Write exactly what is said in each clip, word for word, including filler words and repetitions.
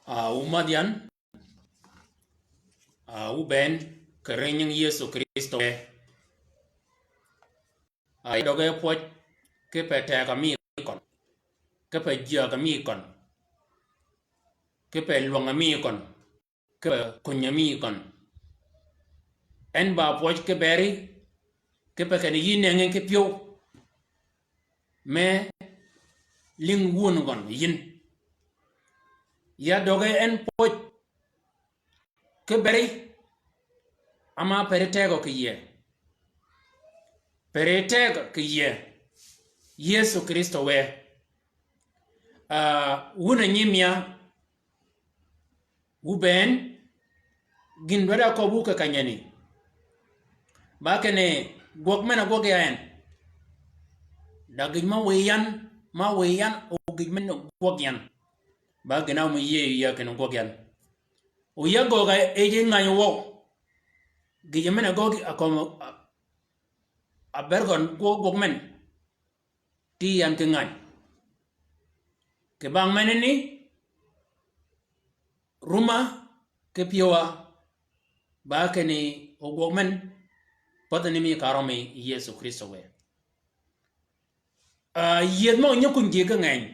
A, wu madh yan, a, wu bënn kì ri nying Yëso Krïstø. A, yi døge pwøj kipe teg-a mi køn, kipe jyäg-a mi køn, kipe lwäng-a mi køn, kipe kuny-a mi køn. En ba pwøj ki beri, kipe kinni yï nëngi ki pyëw me lïng wun gøn yïn. Ya døge en pwøj ki beri, ama peri tegø kì yie. Peri tegø kì yie. Yëso Krïstø wë. A, wun a nyimïa, wu bënn, gïn dwaddi a köbbu kì kenyani. Ba kinni gwøg men-a gwøg ya en. Da gïj ma wiy yan, ma wiy yan, o gïj men-a gwøg yan. Ba gïn-a ámi yïëy ya kinni gwøg yan. O ya gögg-a yij ngany wøw. Gïjø men-a göggi a kömi, a, a ber gøn gwøg, gwøg men. Ti yan ki ngany. Kì bang menani, rumma ki pyëwa, ba kinni o gwøg men, pädhi ni mi ka rømi Yëso Krïstø wë. A, yïëdh møg-a nyi kuny ji ki ngeny.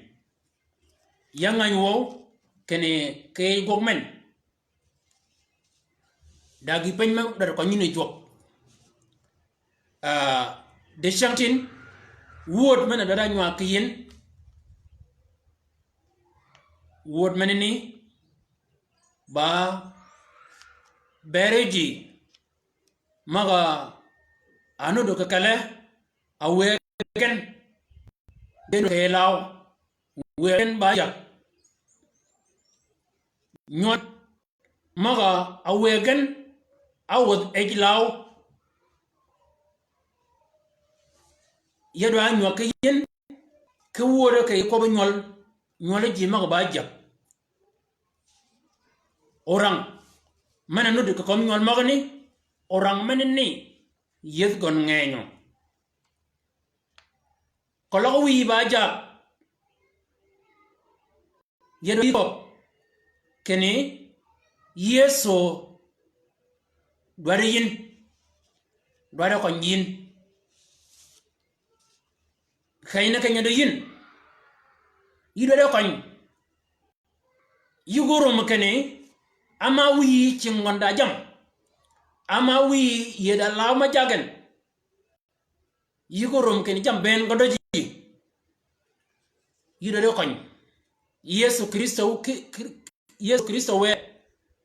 Ya ngany wøw, kinni ki gwøg men. Da gï peny me dwaddi køny yïn yi jwøk. A, dicängtïn, wud men-a dwaddi nywag ki yïn. Wud menani, ba beri ji møg-a nudd kì kele, a wëggi gen, gen kì law, wëggi gen ba jag. Nywøl møg-a wëggi gen, a wädh yij law. Ya dwaddi nywag ki yïn, ki wudø kì yij kwøbbi nywøl, nywøl ji møg-a ba jag. Orang men-a nudd kì kömi nywøl møgani, orang menani, yïëdh gøn ngenyø. Keløg wïyi ba jag. Yï dwaddi köbb kinni Yëso dwaddi yïn, dwaddi køny yïn. Keny ni keny-a dø yïn, yï dwaddi køny. Yï gø röm kinni, ama wïyi cing gøn da jammì. Ama wïyi yïëdh a law me jaggi gen. Yï gø röm kinni jammì bënn gø døji. Yï dwaddi køny. Yëso Krïstø ki, ki, Yëso Krïstø wë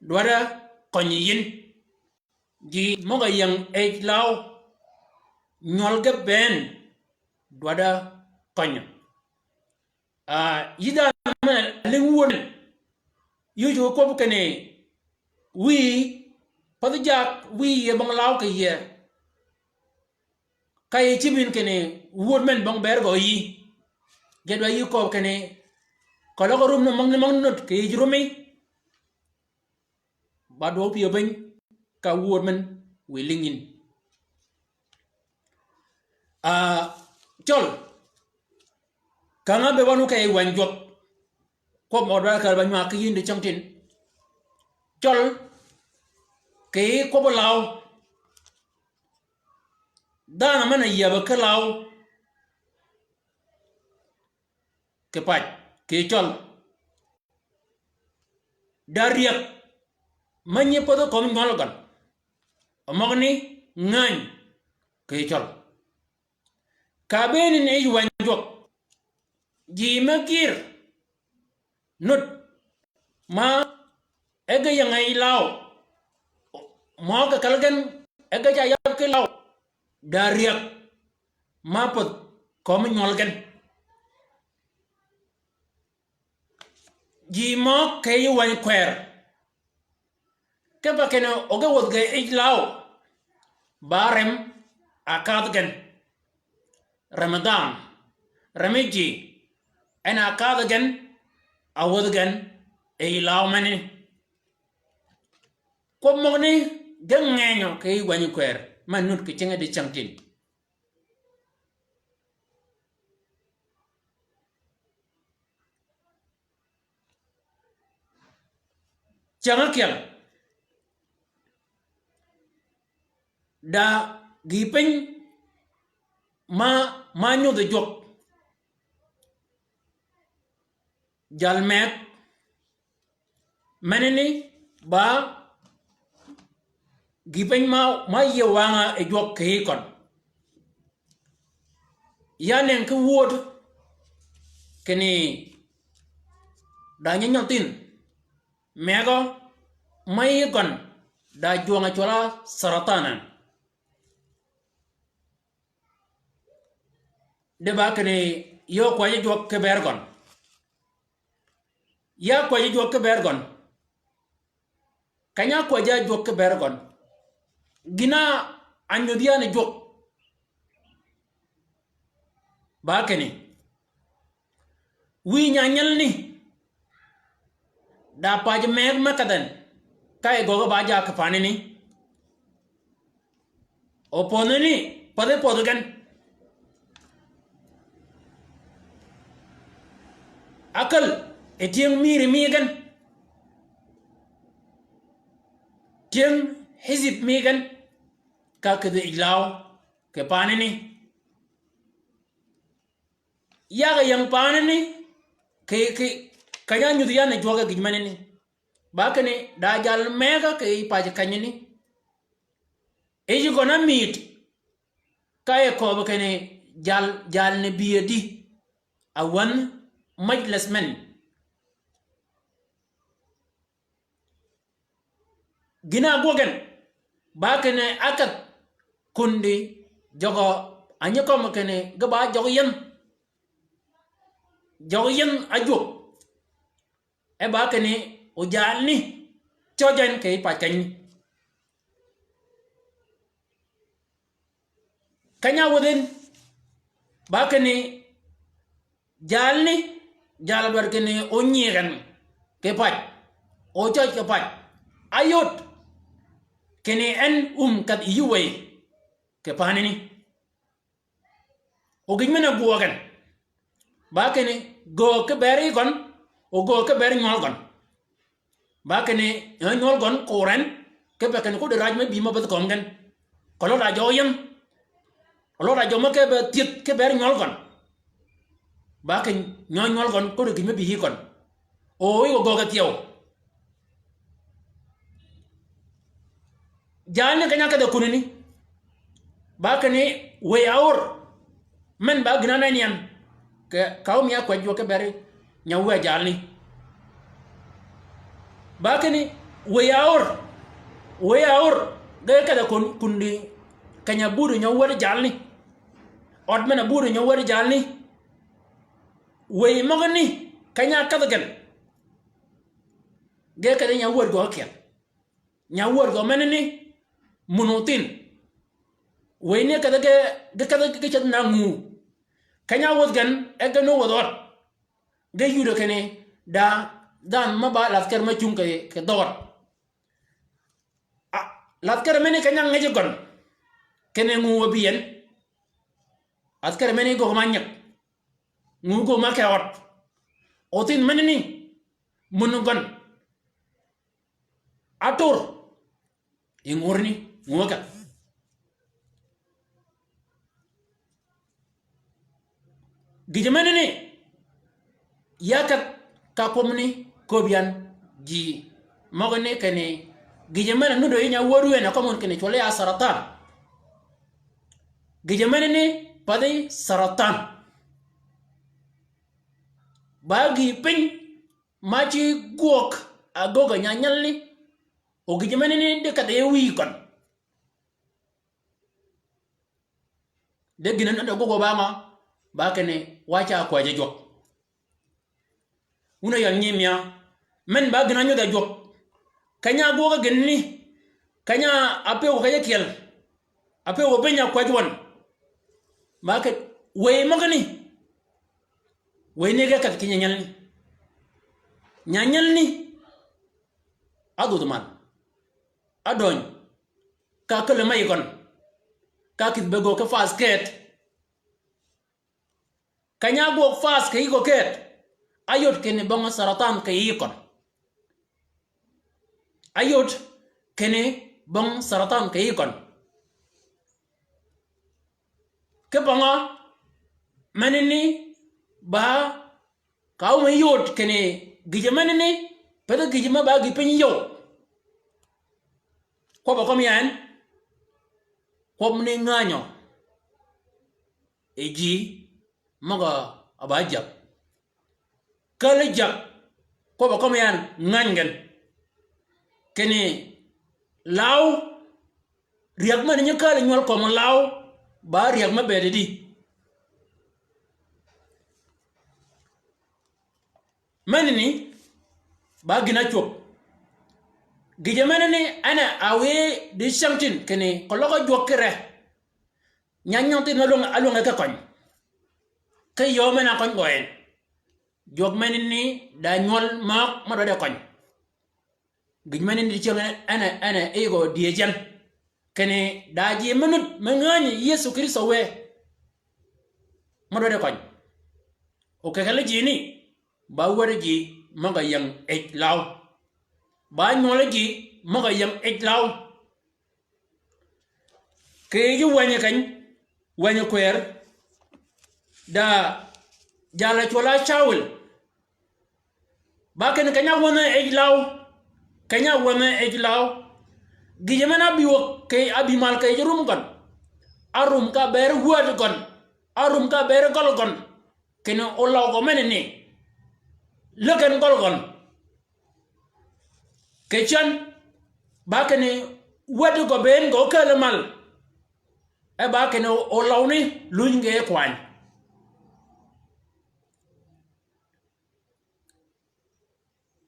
dwaddi køny yïn. Ji møg-a ying yij law, nywøl ge bënn dwaddi køny. A, yï dhanhø men-a lïng wun, yï ócuggi kwøb kinni wïyi, pädhi jag wïyi yie bong law kì yie. Ka yï cïb yïn kinni wud men bong ber gø yï. Ge dwaddi yï köbb kinni, keløg rum ni møgani møgani nudd kì yij rumi. Ba dwøw pyëw piny ka wud men wiy lïng yïn. A, cøl, kang-a ábëëd wøn wu kì yij wäny jwøk. Kwøb mø dwaddi kal ba nywag ki yïn dicängtïn. Cøl, kì kwøbbi law. Dhanhø men-a yïäbø ki law. Kì pac, kì cøl. Da ryäg, me nyi pädhi kömi nywøl gøn. Møgani ngäny, kì cøl. Ka bëëd ni yij wäny jwøk, ji me gïr nudd, ma e ge ying yij law, mø kì kelli gen e ge ca yab ki law, da ryäg, ma pädhi kömi nywøl gen. Ji mø kì yij wäny kwër. Kipe kinni o ge wädh ge yij law, ba rem a kadh gen. Rem dhanhø, rem ji, en a kadh gen, a wädh gen, yij law meni. Kwøb møgani ge ngenyø kì yij wäny kwër, men nudd kì cingi dicängtïn. Tyäng ákyel. Da gïï piny ma, ma nyudhi jwøk. Jal meg. Menani ba gïï piny ma, ma yie wangø yi jwøk kì yï køn. Ya nengi ki wöd kinni da nyi nyodh thinh megø ma yï gøn da jwøng-a cwøll-a saratan. De ba kinni ya kwäjji jwøk ki ber gøn. Ya kwäjji jwøk ki ber gøn. Keny-a ákwäjji jwøk ki ber gøn. Gïn-a nyudhi yan yi jwøk. Ba kinni. Wïy nyanyelani. Da paj meg me kedh en. Ka yi göggi ba jakki panani. O pödhani, pathi pödhi gen. Ákäl, e tyëng mïri mi gen. Tyëng hizib mi gen. Ka kïdhi yij law, kì panani. Yag-a ying panani, kì, kì, keny-a nyudhi yan yi jwøk gïj menani. Ba kinni, da jal megø kì paj kenyani. Yij gøn-a mït, ka yi köbbi kinni jal, jalni bï-a dï, a wänhi mejles men. Gïn-a ágwøg en, ba kinni ákedh kundi jøgø, a nyi kømmi kinni ge ba jøg yïn. Jøg yïn ájwøb. E ba kinni o jalni, cøj en kì paj kenyni. Keny-a áwädhi en, ba kinni jalni, jal-a dwaddi kinni o nyïg en kì paj, o cøj kì paj. Áyod kinni en um kedh yï wëy kì panani. O gïj men-a gwøg en. Ba kinni göög ki ber yï gøn, o göög ki ber nywøl gøn. Ba kinni, eh, nywøl gøn kur en, kipe kinni ko di raj me bï ma beth kömi gen. Keløg da jøg yïn. Keløg da jøg me kipe thiëth ki ber nywøl gøn. Ba kinni nywøl, nywøl gøn, ko di gïj me bï yï gøn. O yï gø göög e thyew. Jalni keny-a ákedh kunani. Ba kinni wëy aor. Men ba gïn-a nenni yan. Kì, ka ómiya kwäjji jwøk ki ber nyawäj jalni. Ba kinni wëy aor. Wëy aor. Ge kedh kun-, kundi keny-a buti nyawäd jalni. Ød men-a buti nyawäd jalni. Wëy møgani keny-a ákedh gen. Ge kedhi nyawäd gø ákyel. Nyawäd gø menani mun othin. Wëy ni kedhi ge, ge kedhi ge ceth na nguu. Keny-a áwädh gen, e gen ówädh ød. Ge yudø kinni da dhanhø me ba lathker me cung kì, kì dhøg ød. A, lathker meni keny-a ngej gøn. Kinni nguu a bï en. Lathker meni göggi ma nyeg. Nguu göggi ma ke ød. Othin menani mun gøn. Atur. Yi ngurni, nguu ákedh. Gïjø menani, ya kedh ka kwøbbani köbbi yan ji møgani kinni, gïjø men-a nuddi yi nyawädu en a kømmi kinni cwøl ya saratan. Gïjø menani, pathi saratan. Ba gïï piny, ma ci gwøg, a göggi nyanyalani, o gïjø menani di kedhi yi wïy køn. De gïn-a nuddi gwøg ba ngø, ba kinni wa ca kwäjji jwøk. Wun a yal nyiim ya, men ba gïn-a nyudh a jwøk. Keny-a ágwøg gïn ni, keny-a ápëw kej ákyel. Ápëw biny a kwäjji wøn. Ba ke, wëy møgani. Wëy ni ge kedh ki nyanyalani. Nyanyalani. Ádhudh mal. Ádöny. Ka ákäl me yi gøn. Ka ákïdhi be göög ki fas kët. Keny-a ágwøg fas kì yï gø kët. Áyod kinni bong saratan kì yï køn. áyod kinni bong saratan kì yij gøn. Ki bøngø menani ba ka áum yod kinni gïjø menani, pathi gïjø me ba gï piny yøw. Kwøbb-a kømmi en, kwøbbani ngänyø yi ji møg-a ba jäg. Kääl-a jäg, kwøbb-a kømmi en ngäny gen. Kinni law, ryäg men nyi kääl-a nywøl kömi law, ba ryäg me bëëd di. Menani, ba gïn-a ácwöb. Gïjø menani, en a wiy di cängtïn, kinni keløg ájwøk ki re. Nya nyøng thidh me álwäng, álwäng ki køny. Ki yöö men-a køny gø en. Jwøk menani da nywøl møg me dwaddi køny. Gïj menani di cyäng en, en, en, en, e gø dyëj en. Kinni da ji me nud, me ngänyi Yëso Krïstø wë. Me dwaddi køny. O kekeli ji ni, ba wädi ji møg-a ying yij law. Ba nywøli ji møg-a ying yij law. Kì yij wänyi keny, wänyi kwër, da jal-a cwøl-a Cawul. Ba kinni keny-a áwänhi yij law, keny-a áwänhi yij law. Gïjø men-a ábï wøg kì, ábï mal kì yij rum gøn. Árum ka bëëd wäd gøn, árum ka bëëd gøl gøn. Kinni olaw gø menani, läg gen gøl gøn. Kì cän, ba kinni wäd gø bënn gø ókääl mal. E ba kinni o, olawni lunyi ge kwany.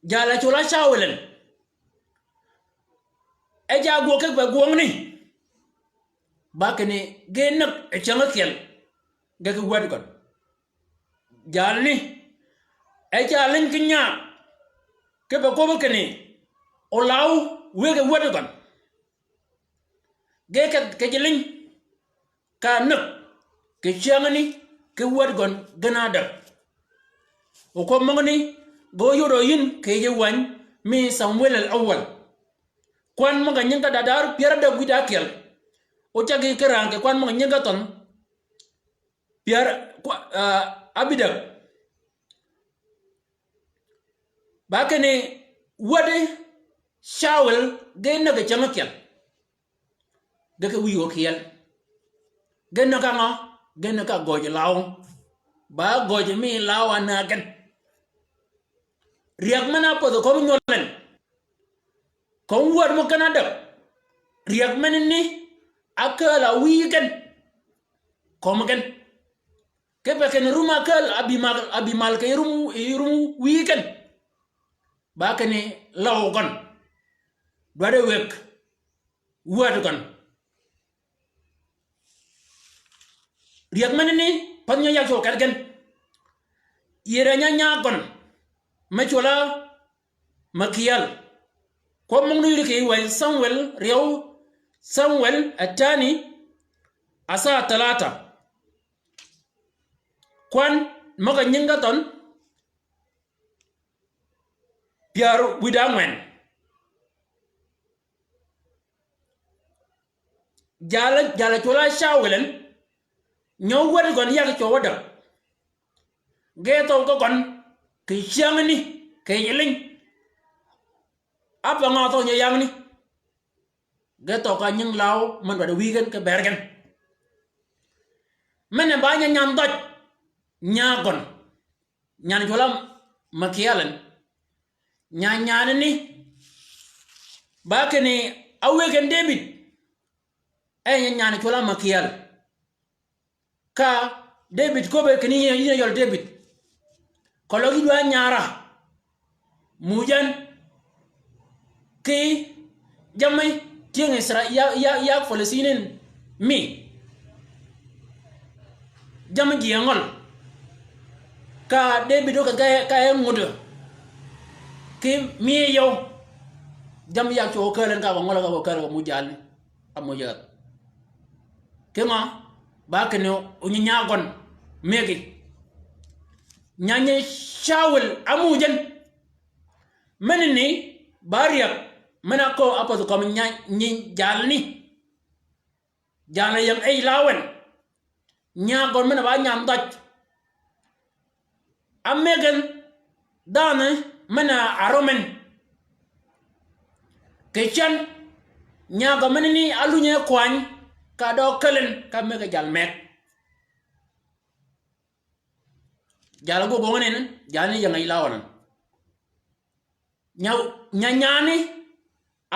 Jal-a cwøl-a Cawul en. E ja ágwøg ki be gwøngni. Ba kinni ge näg e cyäng ákyel. Ge ki wäd gøn. Jalni, e ca liny ki nya, ki be kwøbbi kinni, olaw wëggi wäd gøn. Ge kedh kì ji liny, ka näg, kì cyängani, ki wäd gøn gen ádäg. O kwøb møgani, ge óyodø yïn kì yij wäny, mi Samwel el Awal. Kwan møg-a nyingi ka dadar pyär ádäg wïdá ákyel. Ócaggi ki rang kì kwan møg-a nyingi ka thønh. Pyär, kwa, ah, ábïdäg. Ba kinni wädi Cawul ge näg cyäng ákyel. Ge ki wïy ókyel. Ge näg ka ngø, ge näg ka gøj law. Ba gøj mi law ánäg gen. Ryäg men-a ápödhi kömi nywøl en. Kömi wäd mø gen ádäg. Ryäg menani ákääl-a wïy gen. Kömi gen. Kipe kinni rum ákääl ábï mal, ábï mal kì rum, rum wïy gen. Ba kinni law gøn. Dwaddi wëgg wäd gøn. Ryäg menani, path nyi yag cwøw kedhi gen. Yïr-a nya nya gøn. Me cwøl-a Makyal. Kwøb møgani yïr kì yij wänyi Samwel, ryeew Samwel, atani, asa talata. Kwan møg-a nyingi ka thønh, pyär wïdá ángwen. Jal-a, jal-a cwøl-a Cawul en, nyø wäd gøn yag cwøw ádäg. Ge thøw gø gøn, kì cyängani, kì yij liny. Ápa ngø thøw nyø yangani. Ge thøw ka nyingi law, men dwaddi wïy gen, ki bër gen. Men-a ba nya nyan dhøj, nya gøn. Nyan cwøl-a Makyal en. Nya nyanani. Ba kinni áwëggi en Debïd. E nya nyan cwøl-a Makyal. Ka Debïd köbbe kinni yïn, yïn a yøl Debïd. Keløg yï dwa nyara. Muuj yan. Ki jammì tyëng Israel, ya, ya, ya Palestinian mi. Jammì ji a ngøl. Ka Debïd ókedh ka, ka e ngudø. Ki mi yøw. Jammì ya cwøw kääl en ka ba ngøl ka ba kääl ka muuj jalni. Ámuuj yäth. Kingo, ba kinni onyi nya gøn. Mëggi. Nyanyø Cawul ámuuj en. Menani ba ryäg, Men-a kööb ápädhi kömi nya-, nyi jalni. Jal-a ying yij lawen. Nya gøn men-a ba nyan dhøj. Ámëggi dhanhø men-a árømmen. Kì cän, nya gø menani álunyi kwany, ka døøg käl-in, ka mëggi jal meg. Jal-a gø gøngø nen, jalni ying yij lawen. Nya, nya nyani,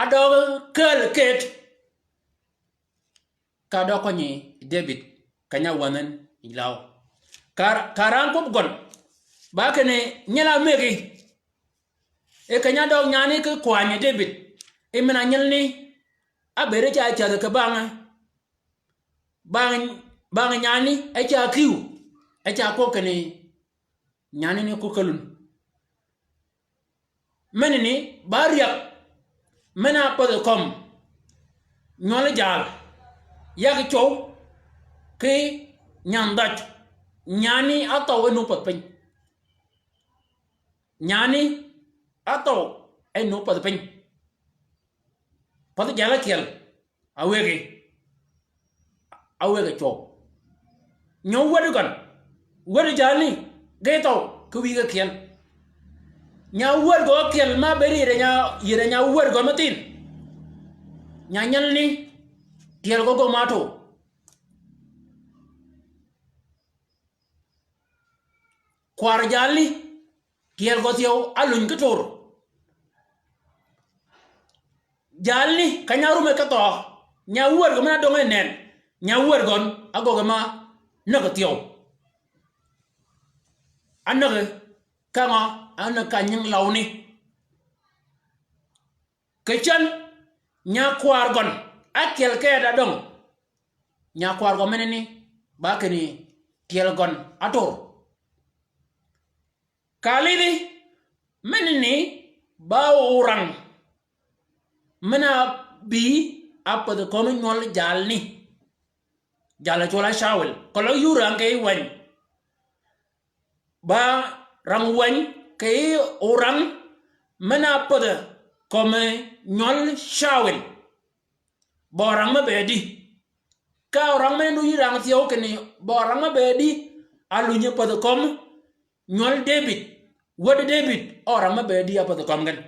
ádøøg käl kët. Ka døøg kønyi Debïd, keny-a wänh-in yij law. Ka, ka rang kwøb gøn. Ba kinni nyel-a mëggi. E keny-a døøg nyani ki kwany Debïd. E men-a nyelni. Ábëëd e ca cädhi kì bang. Bang, bang nyani, e ca kiw. E ca kwøb kinni. Nyani ni kwøb kälun. Menani, ba ryäg, men-a pädhi kömi. Nywøl jal. Yag cwøw, ki nyan dhøj. Nyani áthøw e nuuj pädhi piny. Nyani áthøw e nuuj pädhi piny. Pädhi jal ákyel. Awëggi. Awëggi cwøw. Nyo wäd gøn. Wäd jalni. Ge thøw. Ki wïge kyel. Nya wäd gø kyel ma bëëd yïre nya, yïre nya wäd gø ma thin. Nya nyelni. Tyel gø gø ma to. Kwar jalni, tyel gø thyew, áluny ki tur. Jalni, keny-a árum e ki thøø, nya wäd gø men-a dønge nen, nya wäd gøn, ágøggi ma, näggi thyew. Ánäggi, ka ngø, ánäggi ka nying lawni. Kì cän, nya kwar gøn, ákyel kì døng. Nya kwar gø menani, ba kinni, tyel gøn, átur. Ka lidhi, menani, ba orang. Men-a bï, ápädhi kömi nywøl jalni. Jal-a cwøl-a Cawel. Keløg yï orang kì yij wäny. Ba rang wäny kì orang men-a pädhi kömi nywøl Cawel. Ba orang me bëëdi. Ka orang men-a du yï rang thyew kinni ba orang me bëëdi. Álunyi pädhi kömi nywøl Debïd. Wäd Debïd orang me bëëdi ápädhi kömi gen.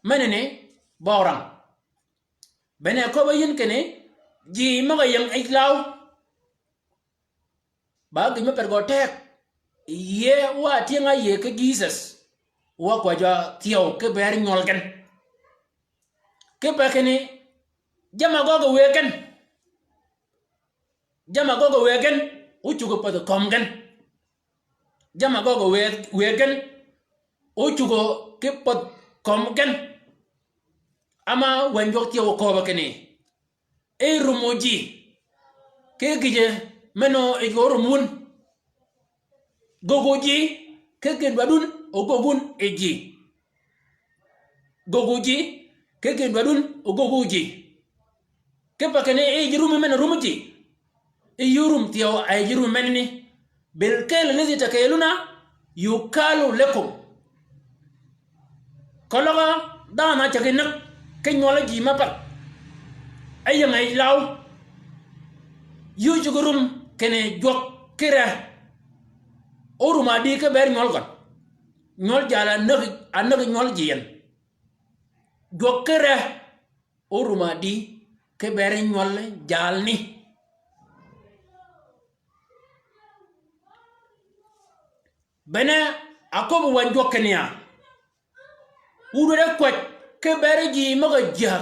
Menani ba orang. Bene köbb-a yïn kinni ji møg-a ying yij law. Ba gïn me per gø teg. Yie wa tyëng-a yie ki Jisøs. Wa kwäjjø thyew ki bëëd nywøl gen. Kipe kinni, jamm-a gøggi wëggi gen. Jamm-a gøggi wëggi gen, ócuggi pädhi kömi gen. Jamm-a gøggi wë-, wëggi gen, ócuggi ki pädhi kömi gen. Ama wänyi jwøk thyew okööbø kinni. E rumø ji. Ki gïjø men-a yij gø rum wun. Göggu ji, ki gïn dwadun, ogöggun yi ji. Göggu ji, ki gïn dwadun, ogöggu ji. Kipe kinni e yij rum men-a rum ji. E yï rum thyew, e yij rum menani. Bilkayl lezi takeyluna, yukalu lekum. Keløg dhanhø ceg yi näg, ki nywøl ji me path. Áying yij law. Yï ócuggi rum kinni jwøk ki re. Órum a di ki bëëd nywøl gøn. Nywøl jal a näg, a näg nywøl ji en. Jwøk ki re. Órum a di ki bëëd nywøl jalni. Bene, aköbbi wänyi jwøk kinni ya. Wu dwaddi kwäj, ki bëëd ji møg-a jyäg.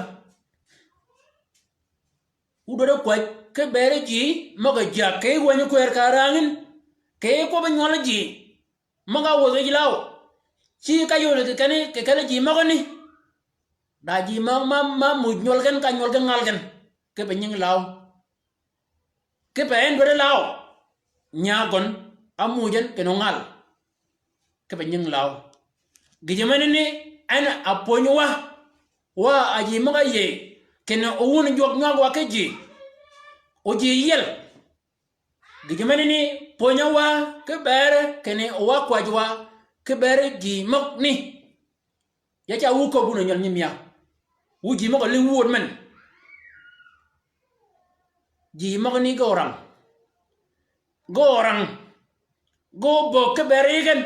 Wu dwaddi kwäj, ki bëëd ji møg-a jyäg. Kì wänyi kwër ka rangin. Kì kwøbbi nywøl ji. Møg-a wädhi yij law. Ci ka yodi kì kenni, kì kenni ji møgani. Da ji ma, ma, ma muuj nywøl gen ka nywøl gen ngal gen. Kipe nying law. Kipe en dwaddi law. Nya gøn, amuuj en kinni ongal. Kipe nying law. Gïjø menani, en a pwönyi wa. Wa a ji møg-a yïëy. Kinni owun jwøk nywag wa ki ji. O ji yiel. Gïjø menani pwönyø wa ki bëëd kinni owa kwäjji wa ki bëëd ji møgani. Ya ca wu köbbi wun a nywøl nyiimïa. Wu ji møg-a lïng wud men. Ji møgani ge orang. Ge orang. Ge obögg ki ber yi gen.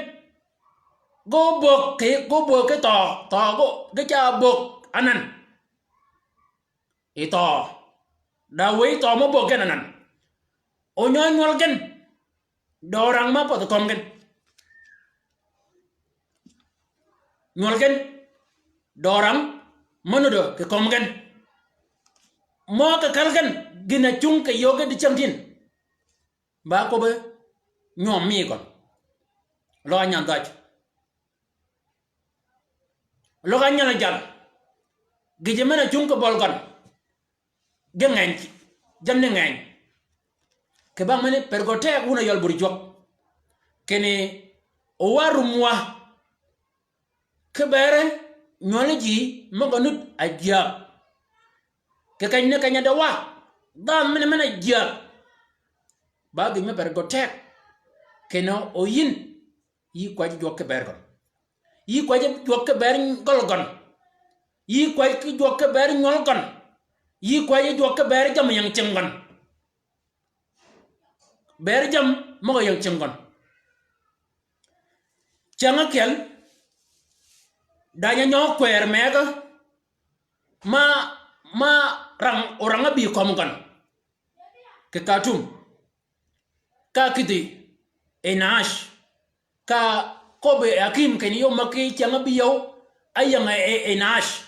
Ge obögg ki, ge obögg ki thøø, thøø ge, ge ca bögg anan. I thøø. Da wëy thøø mø bögg gen anan. O nywøl nywøl gen. Dørang ma path kömi gen. Nywøl gen. Dørang ma nuddø kì kömi gen. Mø kì kal gen, gïn a cungi kì yöög gen dicängtïn. Ba köbbi nywøm mi gøn. Løg-a nyandhaj. Løg-a nyalajal. Gïjø men-a cungi kì bøl gøn. Ge ngeny, jammì ni ngeny. Kì bang meni per gø teg wun a yøl bur jwøk. Kinni o wa rum wa. Ki beri nywøl ji møg-a nud a jyäg. Kì keny ni keny-a de wa. Dhanhø men-a men-a jyäg. Ba gïn me per gø teg. Kinni o yïn. Yï kwäjji jwøk ki ber gøn. Yï kwäjji jwøk ki ber gøl gøn. Yï kwäjji jwøk ki ber nywøl gøn. Yï kwäjji jwøk ki ber jammì ying cing gøn. Ber jammì møg-a ying cing gøn. Cyäng ákyel, da nyanyø kwër megø, ma, ma rang, orang ábï kömi gøn. Kì Khartoum. Ka kïdhi Inaash. Ka köbbi Akim kinni yöm mø ki cyäng ábï yøw, áying e, e, Inaash.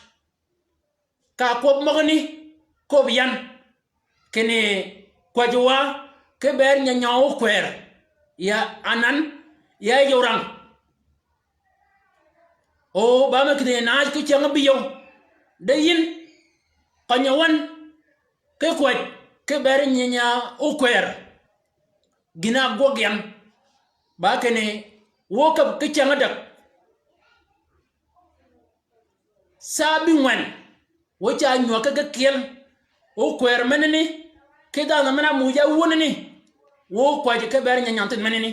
Ka kwøb møgani, köbbi yan. Kinni kwäjji wa, ki ber nyanyø ókwër. Ya anan, ya yij orang. O, ba me kïdhi Inaash ki cyäng ábï yøw. De yïn, kønyi wøn, ki kwäj, ki ber nyanyø ókwër. Gïn-a ágwøg yan. Ba kinni, wø käb ki cyäng ádäg. Saa ábïngwen, wø ca nywäg ki ge kyel. Ókwër menani, ki dhanhø men-a muuj á wunani. Wø kwäjji ki ber nyanyandh thinh menani.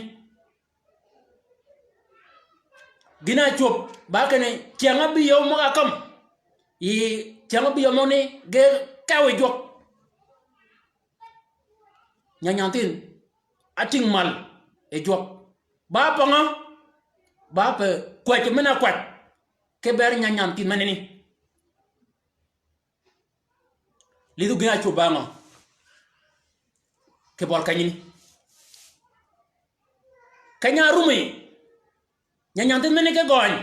Gïn-a ácwöb, ba kinni cyäng ábï yøw møg-a ákäm. Yi cyäng ábï yøw møgani ge kew yi jwøk. Nyanyandh thinh, átïng mal yi jwøk. Ba pøngø, ba pe kwäjji men-a kwäj. Ki ber nyanyandh thinh menani. Lidhu gïn-a ácwöb ba ngø? Kì bøl kenyani. Keny-a árum yi. Nyanyandh thinh menani ki gøny.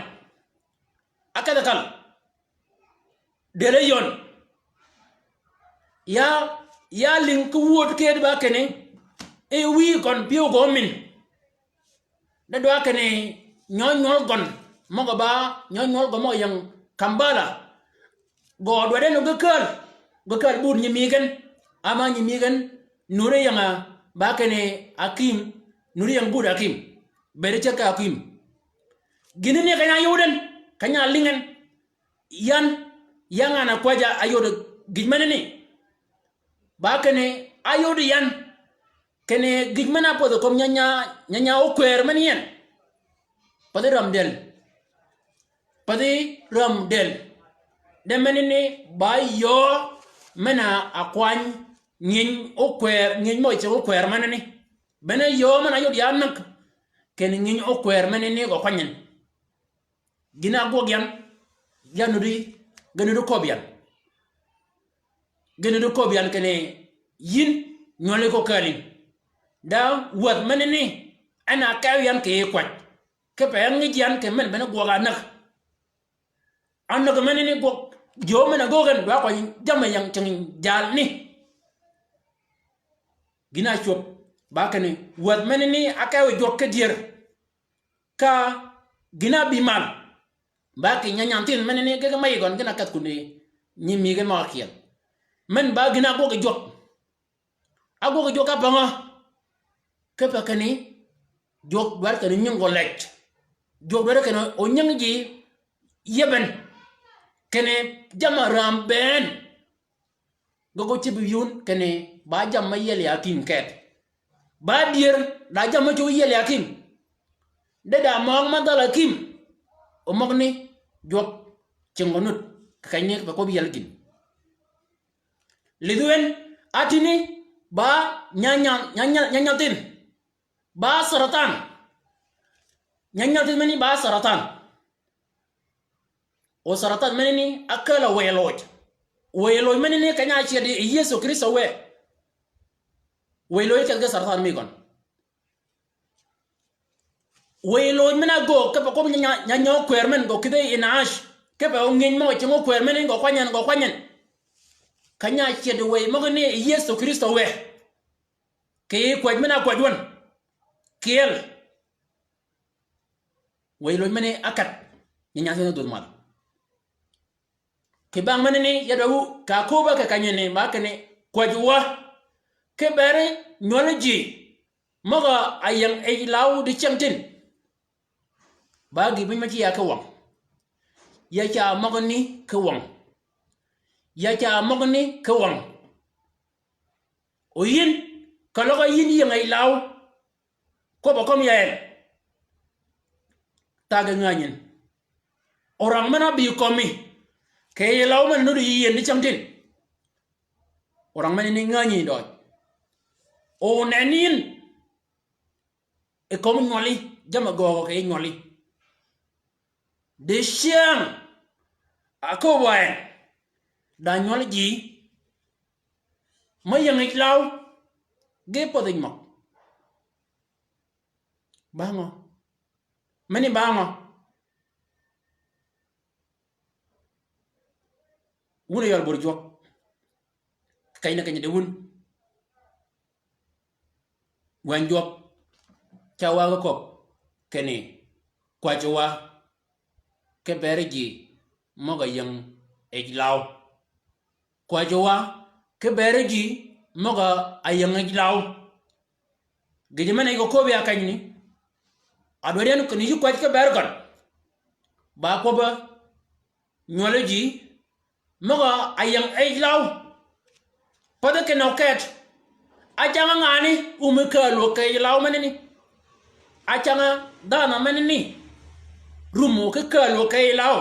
Ákedh kal. Dël áyön. Ya, ya lïng ki wööd kedi ba kinni. E wïy køn pyëw gø min. De dwa kinni nyø nywøl gøn møg-a ba, nyø nywøl gøn møg-a ying Kampala. Gø dwaddi en o ge kääl, ge kääl bur nyimï gen, ama nyimï gen, nuri ying-a ba kinni Akim, nuri ying bur Akim. Beri ceg ki Akim. Gïn ni keny-a yod en, keny-a lïng en. Yan, ya ngan-a kwäjji-a áyod gïj menani. Ba kinni, áyod yan. Kinni gïj men-a ápödhi kömi nyanya, nyanya ókwër men-a yen. Pädhi räm dël. Pädhi räm dël. De menani ba yöö men-a ákwany ngïny ókwër, ngïny møg-a ceg ókwër menani. Bene yöö men-a áyod ya näg. Kinni ngïny ókwër menani gø kwany en. Gïn-a ágwøg yan, ya nuddi, ge nuddi köbbi yan. Ge nuddi köbbi yan kinni yïn, nywøli ko kääl yïn. Da wäth menani, en a kew yan kì yij kwäj. Kipe á ngïj yan kì men bene gwøg ánäg. Ánäg menani gwøg, jyøø men-a göggi en, dwa kwany jammì ying cing jalni. Gïn-a ácwöb, ba kinni, wäth menani, ákew yi jwøk ki dyër. Ka gïn-a ábï mal. Ba kì nyanyandh thinh menani ge ge mayi gøn gïn-a kedh kundi nyimï gen møg-a kyel. Men ba gïn-a ágwøg yi jwøk. Ágwøg yi jwøk ápøngø. Kipe kinni jwøk dwaddi kinni onyingi gø lej. Jwøk dwaddi kinni onyingi ji yieben. Kinni jamm-a räm bënn. Ge gø cïb yïn kinni ba jammì me yiel yi Akim keth. Ba dyër da jammì me cög yiel yi Akim. De da møøg me dhal Akim. O møgani jwøk Cingi nud, kì keny ni kipe kwøb yiel gïn. Lidhi wen, a tïni, ba nyanyal, nyanyal, nyanyal thinh. Ba saratan. Nyanyal thinh meni ba saratan. O saratan meni ni akääl a wëy loj. Wëy loj meni ni keny-a ácyed yi Yëso Krïstø wë. Wëy loj keth ge saratan mi gøn. Wëy loj men-a ágöög kipe kwøb nya, nya, nyanyal kwër men gø kïdhi yi naac. Kipe ónginy møg-a cingi kwër men gø kwany en, gø kwany en. Keny-a ácyed wëy møgani yi Yëso Krïstø wë. Kì yij kwäj men-a ákwäj wøn. Kyel. Wëy loj meni ákad. Nyi nyathi ni dhudh mal. Kì bang meni ni, ya dwa wu, ka köbba kì keny ni, ba kinni, kwäj wa. Kibe ri nywøl ji. Møg-a áying yij law dicyäng tin. Ba gï biny me ci ya ki wang. Ya ca møgani ki wang. Ya ca møgani ki wang. O yïn, keløg á yïn ying yij law. Kwøbb-a kømm ya en. Thag-a ngänyi yïn. Orang men-a ábï kømmi. Kì yij law men-a nuti yï yien dicyäng tin. Orang men-a ni ngänyi døøj. O nenni yïn. I kömi nywøli, jamm-a göögø kì yij nywøli. Dicyäng, a kööb wa en, da nywøl ji, me ying yij law, ge pädh yij møg. Ba ngø? Meni ba ngø? Wun a yøl bur jwøk. Keny ni keny di wun. Wänyi jwøk, ca wa ge köbb kinni, kwäjji wa, kibe ri ji, møg-a áying yij law. Kwäjji wa, kibe ri ji, møg-a áying yij law. Gïjø men-a yij ko köbbi ya kenyni. A dwaddi en kinni yï kwäj kibe ri gøn. Ba kwøbbi nywøl ji, møg-a áying yij law. Pädhi kinni oket. Acäng-a ngani, wumi kääl wø kì yij law menani. Acäng-a dhanhø menani. Rummi wø ki kääl wø kì yij law.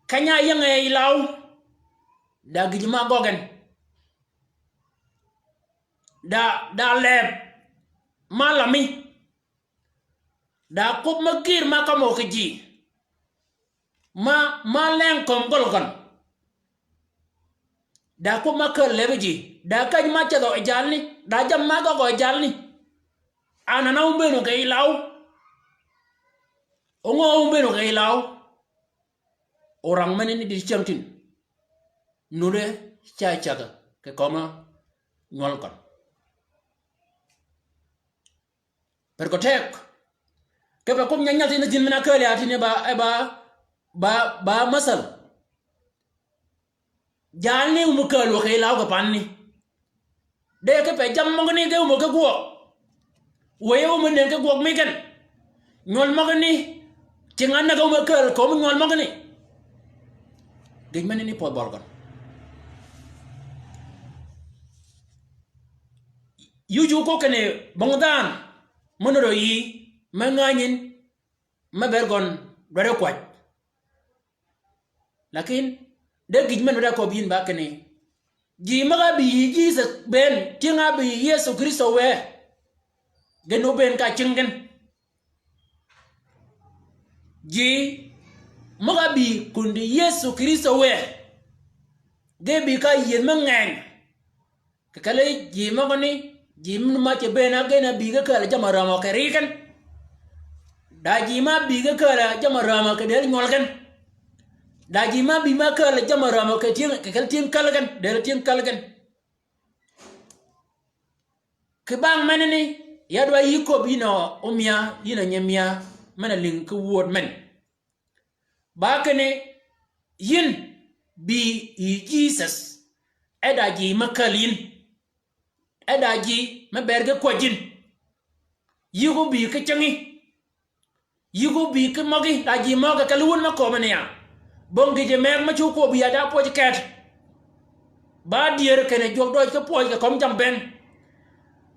Keny-a áying yij law. Da gïj ma ágøggi en. Da, da leb. Ma lammi. Da kwøb me gïr ma ka mø ki ji. Ma, ma leng kömi gøl gøn. Da kwøb ma kääl lebi ji. Da käj ma cedhø yi jalni. Da jammì ma gøggø yi jalni. Anan-a áwum bëën wø kì yij law. Óngø áwum bëën wø kì yij law. Orang menani dicyäng tin. Nuti ca cedh kì kömi nywøl gøn. Pär gø teg. Kipe kwøb nyanyal thini dhïn men-a ákääl ya tini ba, e ba, ba, ba masal. Jalni wumi kääl wø kì yij law kì panni. De kipe jammì møgani ge wumi ki gwøg. Wëy wumi nëngi ki gwøg mi gen. Nywøl møgani. Cingi ánäg-a wumi kääl kömi nywøl møgani. Gïj menani pödh bøli gøn. Yï ji óköög kinni bong dhanhø, me nuti yï, me ngänyi yïn, me ber gøn dwaddi kwäj. Lakin, de gïj men-a nuti a köbbi yïn ba kinni, ji møg-a ábï yï Jisøs bënn, tyëng-a ábï yï Yëso Krïstø wë. Gen óbënn ka cingi gen. Ji møg-a ábï kundi Yëso Krïstø wë. Ge bï ka yieth me ngeny. Kì kelli ji møgani, ji men-a ma ce bënn-a gen-a bï ki kääl jammì römø kì ri gen. Da ji ma bï ki kääl jammì römø kì dël nywøl gen. Da ji ma bï ma kääl jammì römø kì tyëng, kì kelli tyëng källi gen, dël tyëng källi gen. Kì bang menani, ya dwaddi yï köbbi yïn a ómïa, yïn a nyimïa, men-a lïngi ki wööd men. Ba kinni, yïn bï yï Jisøs, e da ji me källi yïn, e da ji me ber ge kwäjji yïn. Yï gu bï ki cingi. Yï gu bï ki møgí, da ji møgí kelli wun me kömi ni ya. Bong gïjø meg me cu kwøbbi ya da pwøj ket. Ba dyër kinni jwøk døj ki pwøj kì kömi jammì bënn.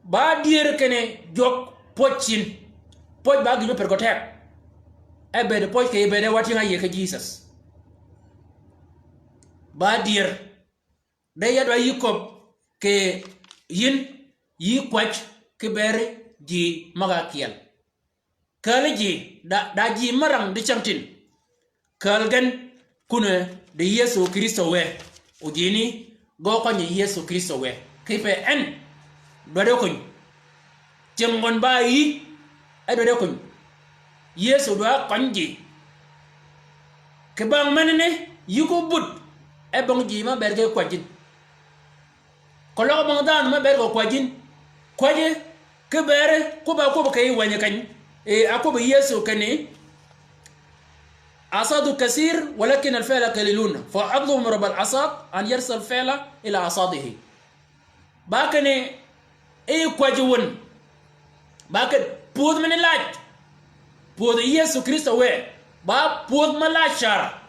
Ba dyër kinni jwøk pwøj cin. Pwøj ba gïj me pär gø teg. E bëëd pwøj kì bëëd e wa tyëng-a áyïëy ki Jisøs. ba dyër. De ya dwa yï köbb kì yïn, yï kwäj ki bëri ji møg-a kyel. Kääl ji, da, da ji mø rang dicängtïn. Kääl gen kunø di Yëso Krïstø wë. O jini, gø køny Yëso Krïstø wë. Kipe en, dwaddi kony. Tyëng gøn ba yï, e dwaddi kony. Yëso dwa køny ji. Kì bang menani, yï ko but, e bong ji mø ber ge kwäjin. Keløg bong dhanhø mø ber ge kwäjin. Kwäji, ki beri, kwøbb-a kwøbb kì yij wänyi keny. E, a kwøbb Yëso kinni, "Asadu kathir, walakin al-fela kalilun. Fa atlub min Rabbil asad an yarsila al-fela ila asadihi." Ba kinni, e kwäji wun. Ba kinni, pwödh mini laj. Pwödh Yëso Krïstø wë. Ba pwödh mø laj car.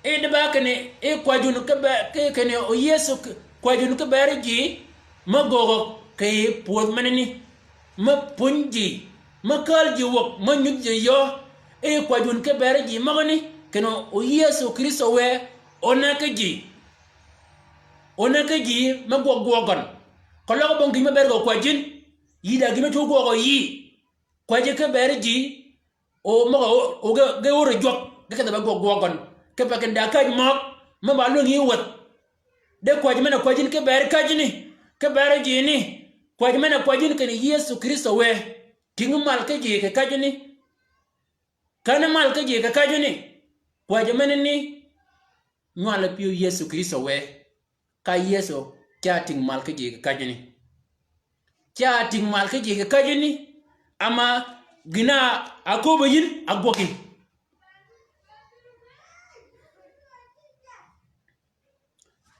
E di ba kinni, e kwäjun ki be-, ki kinni o Yëso k-, kwäjun ki beri ji, mø gögø kì pwödh menani. Mø pwönyi ji, mø kääl ji wäg, mø nyudh ji yöö, e kwäjun ki beri ji møgani, kinni o Yëso Krïstø wë, o nëggi ji. O nëggi ji, mø gwøg gwøg gøn. Keløg bong gïn mø ber ge kwäjin, yï da gïn mø cwøw gwøg yï. Kwäji ki beri ji, o møg-a o, o ge, ge ör jwøk, ge kedhi ba gwøg gwøg gøn. Kipe kinni da käj møg, mø ba lwäng yï wäth. De kwäj men-a kwäjin ki beri käjjini, ki beri jini. Kwäj men-a kwäjin kinni Yëso Krïstø wë. Tïng mal ki ji kì käjjini. Kän mal ki ji kì käjjini. Kwäj menani, nywal pyëw Yëso Krïstø wë. Ka Yëso, ca tïng mal ki ji kì käjjini. Ca tïng mal ki ji kì käjjini. Ama gïn-a aköbbi yïn, agwøg yïn.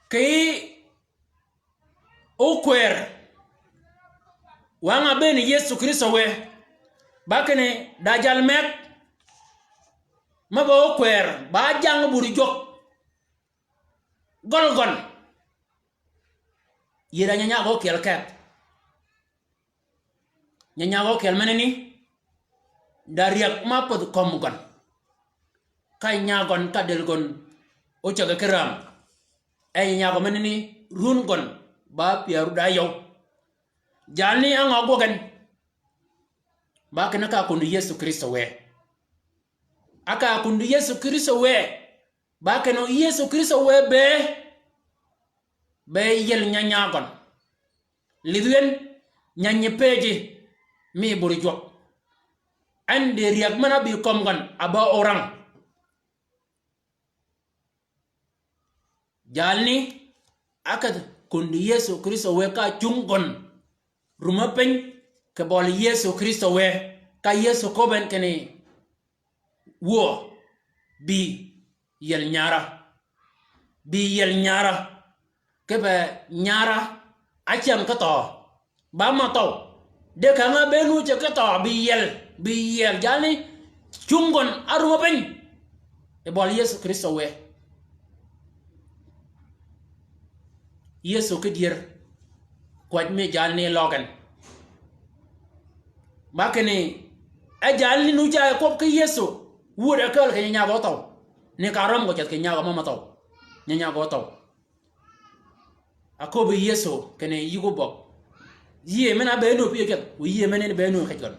Kì ókwër wang-a bëën Yëso Krïstø wë, ba kinni da jal meg, mø ba ókwër, ba jang but jwøk. Gøl gøn. Yï da nyanyag ókyel keth. Nyanyag ókyel menani, da ryäg ma pädh kömi gøn. Ka nya gøn, ka dël gøn, ócäge ki räm. E nyanyagø menani, run gøn, ba pyäru da yøw. Jalni á ngø gwøg en. Ba kinni ka kundi Yëso Krïstø wë. Aka kundi Yëso Krïstø wë. Ba kinni Yëso Krïstø wë be, be yiel nyanyag gøn. Lidh wen, nyanyi pëji, mi buri jwøk. En di ryäg men-a bi kömi gøn, a ba orang. Jalni, ákedh kundi Yëso Krïstø wë ka cung gøn. Rumø piny, kì bøli Yëso Krïstø wë, ka Yëso köbben kinni, wuö, bï yiel nyara. Bï yiel nyara. Kipe nyara, ácäng ki thøø. Ba ma thøw. De känga bënn ócäg ki thøø, bï yiel, bï yiel. Jalni, cung gøn, árumø piny. Yi bøli Yëso Krïstø wë. Yëso ki dyër. Kwäj mi jalni løg en. Ba kinni, e jalni nu ca kwøb ki Yëso. Wuöd ákääl kì nyanyagø óthøw. Ni ka rømmi gø ceth kì nyagø ma ma thøw. Nyanyagø óthøw. Aköbbi Yëso kinni yï gø bøg. Yïëy men-a be nöög pyëj keth, o yïëy men-a be nöög kej gøn.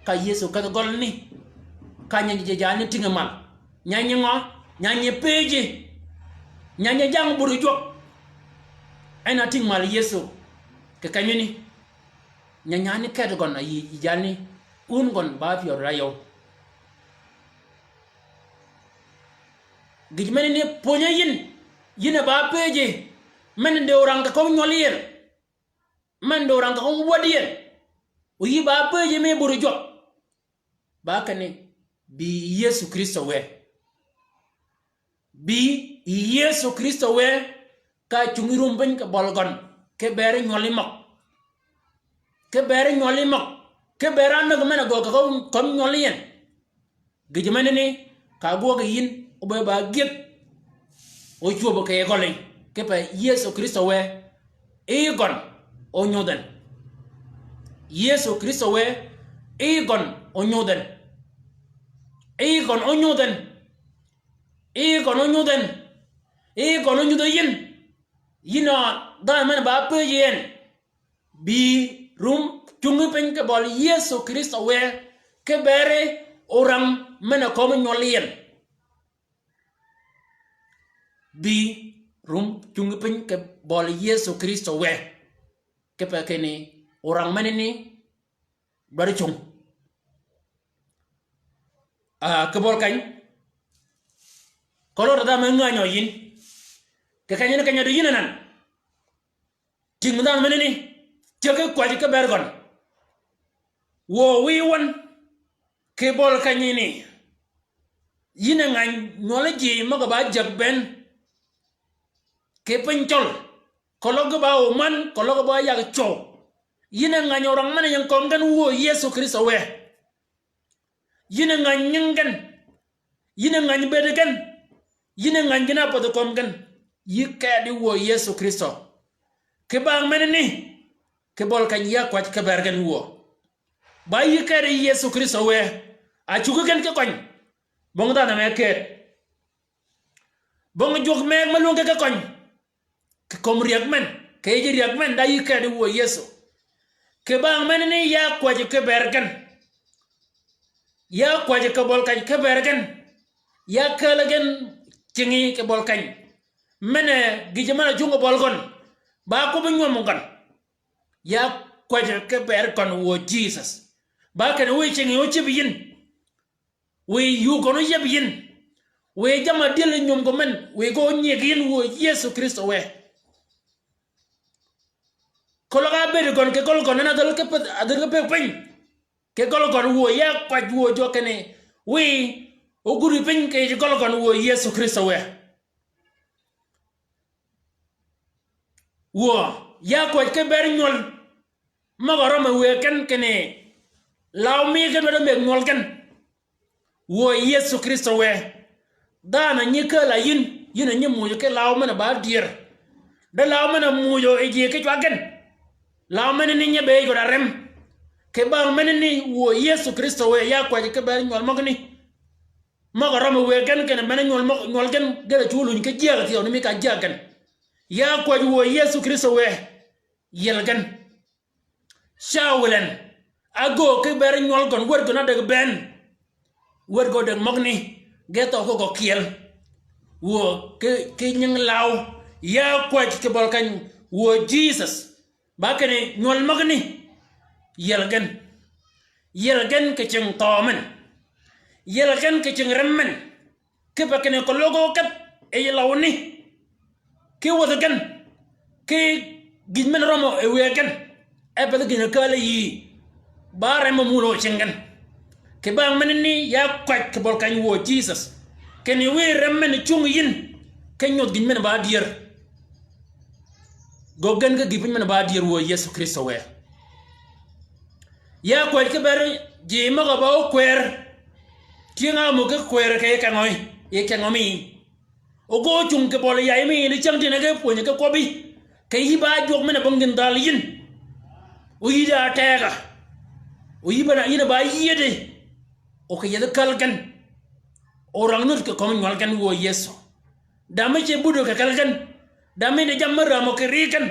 Ka Yëso kedhi gøl ni. Ka nyanyi ji jalni tïngi mal. Nyanyi ngø, nyanyi pëji. Nyanyi jang buri jwøk. En a tïng mal Yëso. Kì kenyani. Nyanyi ni kedhi gøn a yï, yï jalni. Un gøn ba pyøri da yøw. Gïj menani pwönyi yïn, yïn a ba pëji, men di orang kì kömi nywøl yïn, men di orang kì kömi wäd yïn, o yï ba pëji mi buri jwøk. Ba kinni, bï Yëso Krïstø wë. Bï Yëso Krïstø wë, ka cungi rum piny kì bøl gøn, ki beri nywøl yi møg. Ki beri nywøl yi møg. Ki beri ánäg men-a gø kì kömi, kömi nywøl yïn. Gïj menani, ka gwøg yïn, óbëë ba gyëdh. Ócwöb kì gøli. Kipe Yëso Krïstø wë, yi gøn, ónyudh en. Yëso Krïstø wë, yi gøn, ónyudh en. Yi gøn, ónyudh en. Yi gøn ónyudh en. I gøn ónyudhø yïn. Yïn a dhanhø men ba pëjji en. Bï rum cungi piny kì bøli Yëso Krïstø wë, ki beri orang men-a kömi nywøl yi en. Bï rum cungi piny kì bøli Yëso Krïstø wë, kipe kinni orang menani dwaddi cung. Ah, kì bøl keny, keløg dhanhø me ngänyø yïn. Kì keny ni keny-a di yïn anan. Tyëng dhanhø menani, cägi kwäjji ki ber gøn. Wuö wiy wøn, kì bøl kenyani. Yïn a ngäny nywøl ji møg-a ba jäg bënn. Kì piny cøl, keløg ba ómän, keløg ba yag cwøw. Yïn a ngäny orang men-a ying kömi gen wuö Yëso Krïstø wë. Yïn a ngäny nying gen. Yïn a ngäny bëëdi gen. Yïn a ngäny gïn-a pädhi kömi gen. Yï kedi wuö Yëso Krïstø. Kì bang menani, kì bøl keny ya kwäj ki ber gen wuö. Ba yï kedi Yëso Krïstø wë. A cuggi gen ki køny. Bong dhanhø me ked. Bong jwøk meg me lwøngi ki køny. Kì kömi ryäg men, kì yij ryäg men, da yï kedi wuö Yëso. Kì bang menani ya kwäjji ki ber gen. Ya kwäjji kì bøl keny ki ber gen. Ya käl gen cingi kì bøl keny. Men-a gïjø men-a cungi bøl gøn. Ba kwøbbi nywøm gøn. Ya kwäjji ki ber gøn wuö Jisøs. Ba kinni wiy cingi ócïb yïn. Wiy yuu gøn óyieb yïn. Wiy jamm-a dyël nyum gø men. Wiy gø ónyieg yïn wuö Yëso Krïstø wë. Keløg ábëëd gøn kì gøl gøn en a dhäl ki peth, a dhäl ki peth piny. Kì gøl gøn wuö ya kwäj wuö jwøk kinni. Wiy ógudi piny kì yij gøl gøn wuö Yëso Krïstø wë. Wuö, ya kwäj ki ber nywøl. Møg-a rømmi wëëg gen kinni. Law mi gen wed-a mëgg nywøl gen. Wuö Yëso Krïstø wë. Dhanhø nyi kääl-a yïn, yïn a nyi muuj ki law men-a ba dyër. De law men-a muuj yi ji ki cwag gen. Law menani nyi bëëj gø da rem. Kì bang menani wuö Yëso Krïstø wë ya kwäjji ki ber nywøl møgani. Møg-a rømmi wëëg gen kinni men-a nywøl møg, nywøl gen, gen a cwøl luny ki jyääg thyew ni mi ka jyääg gen. Ya kwäj wuö Yëso Krïstø wë. Yiel gen. Cawlen. Ágöög ki ber nywøl gøn, wäd gøn ádäg bënn. Wäd gø däg møgani. Ge thøøg ki gø kyel. Wuö ki, ki nying law. Ya kwäj kì bøl keny wuö Jisøs. Ba kinni nywøl møgani. Yiel gen. Yiel gen kì cing thøø men. Yiel gen kì cing rem men. Kipe kinni keløg ókedh yi lawni. Ki wäthi gen. Ki gïj men rømmi yi wëëg gen. E pädhi gïn-a kääl yïí. Ba rem-a muulø cingi gen. Kì bang menani ya kwäj kì bøl keny wuö Jisøs. Kinni wiy rem men cungi yïn. Ki nyodh gïj men ba dyër. Gø gen ki gïj piny men ba dyër wuö Yëso Krïstø wë. Ya kwäj ki ber ji møg-a ba ókwër. Tyëng-a ámöggi ki kwër kì yi kengø, yi kengø mi. O gø ócung kì bøli yay mi yïn di cäng tïn-a ge pwönyi ki kwøbbi. Kì yï ba jwøk men-a bong gïn dhal yïn. O yï da tegø. O yï ba na yïn a ba yiedi. O kì yethi käl gen. O rang nuti kì kömi nywøl gen wuö Yëso. Da mi ce budø kì käl gen. Da mi di jammì rämø kì ri gen.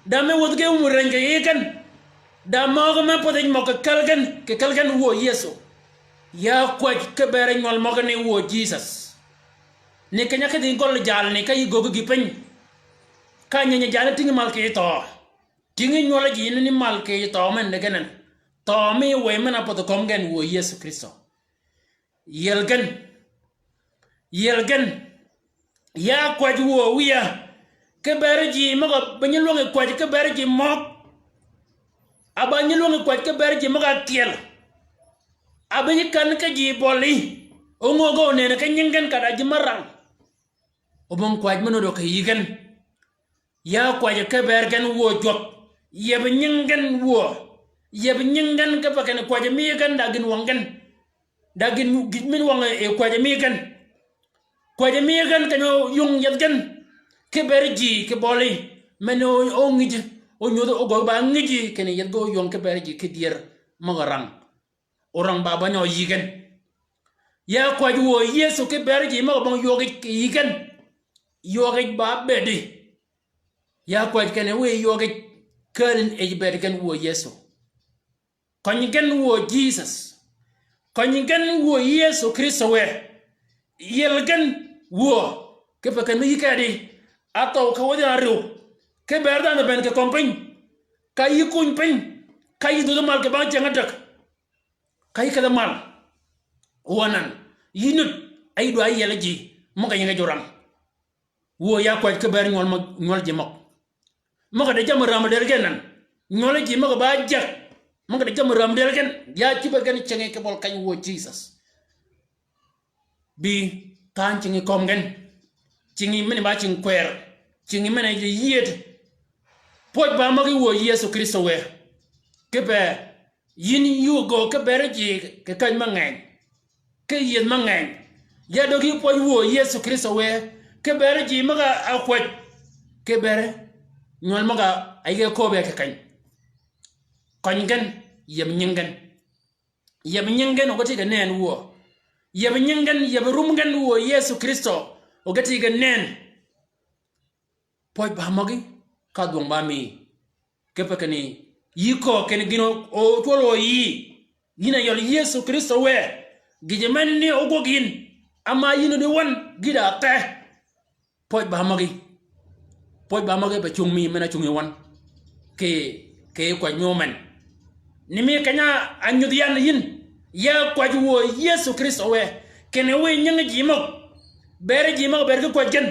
Da mi wäthi ge wum reny kì yi gen. Da møgø me pädhi mø kì käl gen, kì käl gen wuö Yëso. Ya kwäj ki ber nywøl møgani wuö Jisøs. Ni keny-a ki dhi gøl jalni ka yï göggi gï piny. Ka nyenyi jalni tïngi mal kì yij thøø. Tïngi nywøl ji ni mal kì yij thøø men di gen en. Thøø mi wëy men-a pädhi kömi gen wuö Yëso Krïstø. Yiel gen. Yiel gen. Ya kwäj wuö wïya. Ki ber ji møg-a ba nyi lwøngi kwäj ki ber ji møg. A ba nyi lwøngi kwäj ki ber ji møg-a kyel. A ba nyi kän ki ji bøli. O ngöög-a onëni ki nying gen ka da ji mø rang. O bong kwäj mø nödø kì yï gen. Ya kwäjji ki ber gen wuö jwøk. Yieb nying gen wuö. Yieb nying gen kipe kinni kwäjji mi gen da gïn wøng gen. Da gïn, gïn min wøng yi kwäjji mi gen. Kwäjji mi gen keny-a yung yethi gen. Ki ber ji kì bøli. Men-a o, ongïj. Onyodh ogöggi ba ngïji kinni yethi ge oyong ki ber ji ki dyër møg-a rang. Orang ba banyø yï gen. Ya kwäj wuö Yëso ki ber ji møg-a bong ywøg kì yï gen. ywøg yij ba bëëdi. Ya kwäj kinni wiy ywøg yij kääl yij bëëd gen wuö Yëso. Køny gen wuö Jisøs. Køny gen wuö Yëso Krïstø wë. Yiel gen wuö. Kipe kinni yï kedi. Áthøw ki wäthi árïw. Ki bëëd dhanhø bënn kì kömi piny. Ka yï kuny piny. Ka yï dhudhi mal kì bang cyäng ádäg. Ka yï kedhi mal. Wønan. Yï nud. Áyï dwa yiel ji. Møg-a yïnge jorang. Wuö ya kwäj ki bëëd nywøl møg, nywøl ji møg. Møg-a di jammì räm dël gen nan. Nywøl ji møg-a ba jäg. Møg-a di jammì räm dël gen. Ya cïbe gen cingi ki bøl keny wuö Jisøs. Bï kany cingi kömi gen. Cingi meni ba cingi kwër. Cingi meni ji yied. Pwøj ba møg-a wuö Yëso Krïstø wë. Kipe Yïn yuu gø ki bëëd ji kì käny mø ngeny. Ki yiedh mø ngeny. Ya döggi pwøj wuö Yëso Krïstø wë. Ki bëëd ji møg-a kwäj. Ki bëëd nywøl møg-a áyïge köbbe kì keny. Køny gen, yieb nying gen. Yieb nying gen o ge ti kì nëën wuö. Yieb nying gen, yieb rum gen wuö Yëso Krïstø o ge ti kì nëën. Pwøj ba møgí, ka dhwøng ba mi. Kipe kinni, yï köög kinni gïn o, o cwøl o yï. Yïn a yøl Yëso Krïstø wë. Gïjø men ni ogwøg yïn. Ama yïn o di wøn, gï da the. Pwøj ba møgí. Pwøj ba møgí be cungi mi, men a cungi wøn. Kì, kì kwäj mi omen. Ni mi keny-a ányudh yan yïn, ya kwäj wuö Yëso Krïstø wë, kinni wiy nyingi ji møg, bëëd ji møg bëëd ki kwäj gen,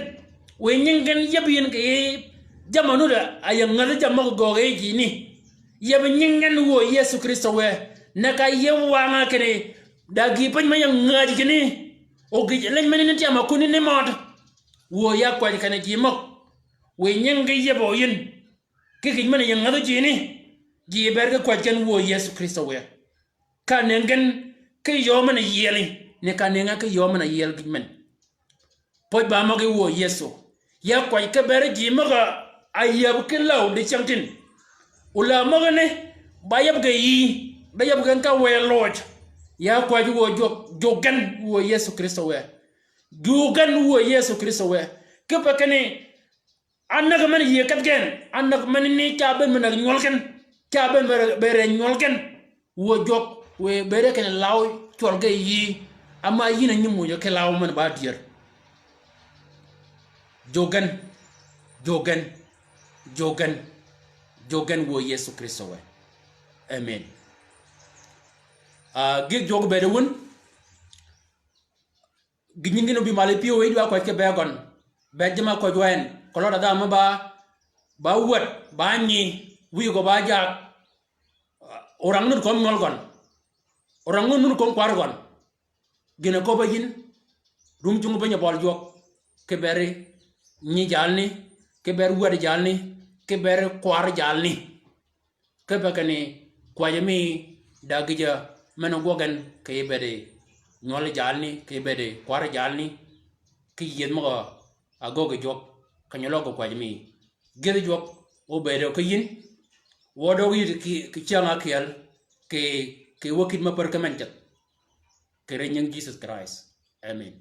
wiy nyingi gen yieb yïn kì yij jammì nud-a áyäng ngädhi jammì møg gøøg yi ji ni. Yieb nyingi gen wuö Yëso Krïstø wë, ne ka yieb wang-a kinni, da gïï piny me yäng ngädhi kinni, o gïj leny meni ni tyam-a kunni ni mød. Wuö ya kwäj kinni ji møg, wiy nyingi yieb o yïn, ki gïj men-a yäng ngädhi ji ni, ji bëëd ki kwäj gen wuö Yëso Krïstø wë. Ka nëngi gen ki yöö men-a yieli, ni ka nëngi ki yöö men-a yiel gïj men. Pwøj ba møgí wuö Yëso. Ya kwäj ki bëëd ji møg-a áyäb ki läw dicängtïn. O läw møgani, ba yäb gen yï, ba yäb gen ka wëy loj. Ya kwäj wuö jwøk, jwøk gen wuö Yëso Krïstø wë. Jwøk gen wuö Yëso Krïstø wë. Kipe kinni, Ánäg men yïe kedh gen, ánäg men ni ca bëën men-a nywøl gen, ca bëën be, be rëny nywøl gen. Wuö jwøk, wiy bëëde kinni law cwøl ge yï, ama yïn a nyi muuj ki law men ba dyër. Jwøk gen, jwøk gen, jwøk gen, jwøk gen wuö Yëso Krïstø wë. Amen. Ah, gïg jwøk bëëde wun, Gï nyingi gïn obï mal yi pyëw, yï dwa kwäj ki bëgg gøn. Bëgg jamm-a kwäj wa en. Keløg da dhanhø mø ba, ba wäd, ba nyi, wïy gø ba jaag. Orang nud kömi nywøl gøn. Orang nud kömi kwar gøn. Gïn a köbbe yïn, rum cungi piny a bøl jwøk. Ki bëëd nyi jalni, ki bëëd wäd jalni, ki bëëd kwar jalni. Kipe kinni kwäjji mi da gïjø men-a gwøg gen kì bëëdi nywøl jalni, kì bëëdi kwar jalni, ki yiedh møg-a ágöggi jwøk, keny-a løg kwäjji mi. Gïth jwøk obëëdø ki yïn, wø døg yïddi kì, kì cyäng ákyel, kì, kì wä kït me pär ki men ceth. Kì ri nying Jisøs Krist. Amen.